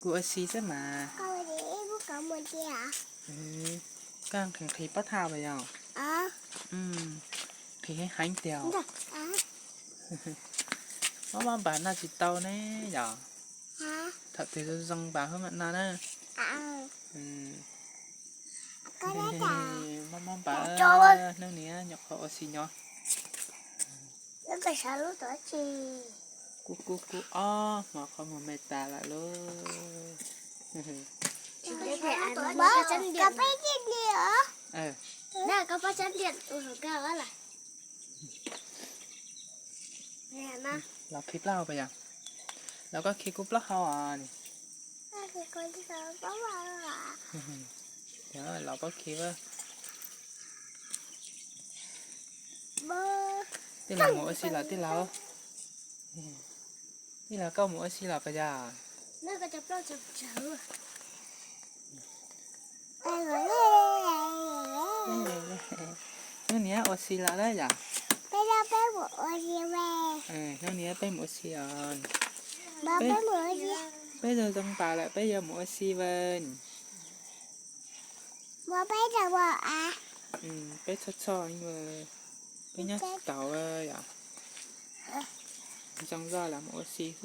Kuv ua si xwb mas. Koj nqhis nqhis pob thaj pas yog? Nqhis heev heev tiag. Mob mob npas noj tsis tau ne yom. Thaum twg zoo zoo npas mam noj na. Mob mob npas, hnub niam nyuam qhuav ua si nyob. Kub kub kub ob hmo qhov muag me tas lawm lauj. Los khi plaub hau pas yog? Los koj khi kuv plaub hau os. Los pob khi. Tij laug mus ua si los tij laug? Tij laug koj mus ua si los pas yog? Hnub niam ua si los lawm yom? Hnub niam peb mus ua si os. Peb zoo zoo npas lawm peb yuav mus ua si vawm. Peb txhoj txhoj, peb nyob tsis taus yom. Zoo zoj los mus ua si xwb.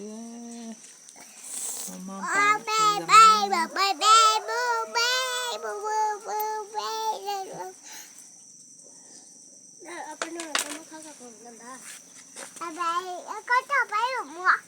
Mob mob npas. Koj coj peb mus.